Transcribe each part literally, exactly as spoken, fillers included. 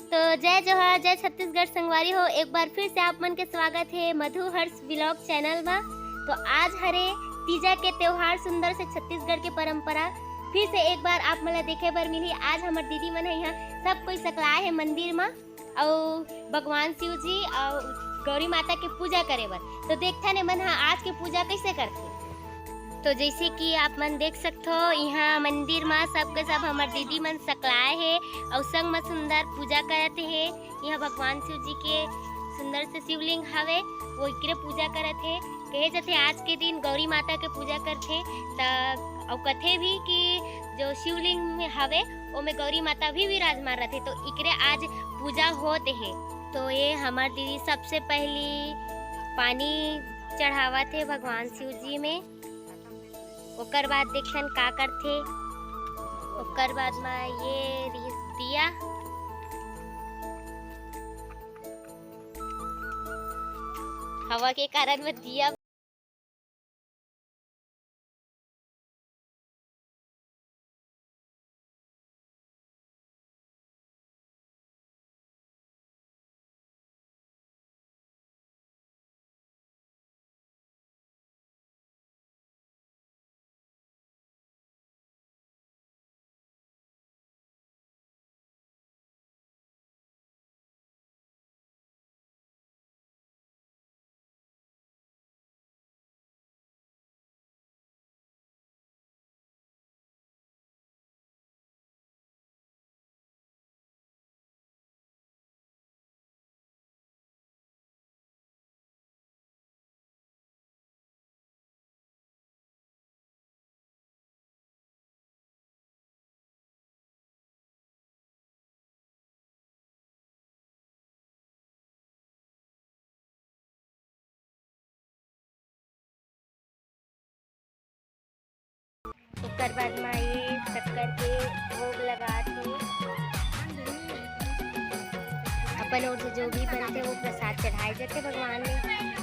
तो जय जोहार, जय छत्तीसगढ़ संगवारी हो, एक बार फिर से आप मन के स्वागत हे मधु हर्ष vlog channel मा। तो आज हरे तीजा के त्योहार, सुंदर से छत्तीसगढ़ के परंपरा फिर से एक बार आप मन ला देखे बर मिलही। आज हमर दीदी मन ह इहाँ सब कोई सकलाए हे मंदिर मा, अउ भगवान शिव जी अउ गौरी माता के पूजा करे बर। तो देखथन एमन ह आज के पूजा कइसे करथे। तो जैसे कि आप मन देख सकथो, इहाँ मंदिर मा सबके सब हमर दीदी मन सकलाए हे अउ संग म सुंदर पूजा करत हे। इहाँ भगवान शिव जी के सुंदर से शिवलिंग हवे, वो इकरे पूजा करत हे। कहे जाथे आज के दिन गौरी माता के पूजा करथे। त अउ कथे भी कि जो शिवलिंग में हवे, ओमे गौरी माता भी विराजमान रथे, तो इकरे आज पूजा होत हे। तो ये हमर दीदी सबसे पहली पानी चढ़ावत हे भगवान शिव जी में। ओकर बाद देखथन का करथे। ओकर बाद म ये रिहिस दिया। हवा के कारण म दिया ओकर बाद म ये शक्कर के भोग लगात हे। अपन ओर से जो भी बनथे, वो प्रसाद चढ़ाए जाथे भगवान में।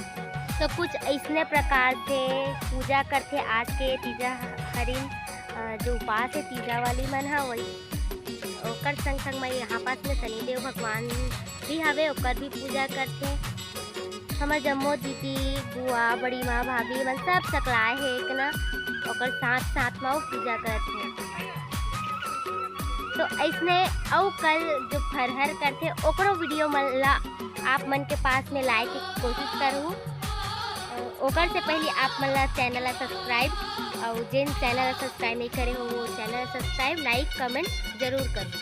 तो कुछ अइसने प्रकार से पूजा करथे आज के तीजा हरिन, अ, जो उपास हे तीजा वाली मन ह, वही ओकर संग संग म यहाँ पास में शनिदेव भगवान भी हवे, ओकर भी पूजा करथे। हमर जम्मो दीदी, बुआ, बड़ी माँ, भाभी मन सब सकलाए हे एक ना, ओकर साथ साथ म वो पूजा करत हे। तो अइसने अउ कल जो फरहर करथे, ओकरो video मन ला आप मन के पास में लाए के कोशिश करहूँ। अ, ओकर से पहले आप मन ला channel ला subscribe, अउ जेन channel ला subscribe नहीं करे हो, वो channel ला subscribe, like, comment जरूर करो।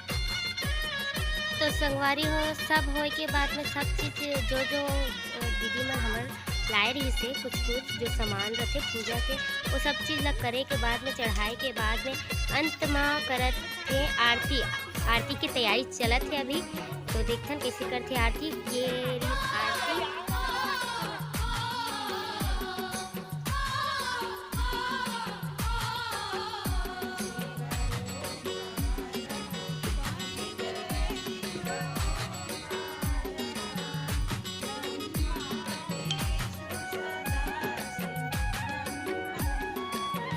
तो संगवारी हो, सब होए के बाद में सब चीज जो जो, अ, दीदी मन हमर लाए रहिस हे कुछ कुछ जो सामान रथे पूजा के, वो सब चीज ला करे के बाद में, चढ़ाए के बाद में अंत मा करत हे आरती। आरती के तैयारी चलत हे अभी, तो देखथन कइसे करथे आरती। ये रहिस आरती।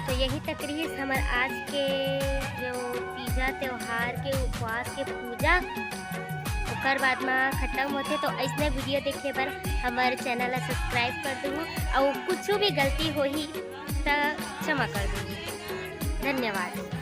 तो यही तक रहिस हमर आज के जो तीजा त्योहार के उपवास के पूजा, ओकर बाद म खत्म होथे। तो अइसने video देखे बर हमर channel ला subscribe कर दूहू, अउ कुछ भी गलती होही त क्षमा कर दूहू। धन्यवाद।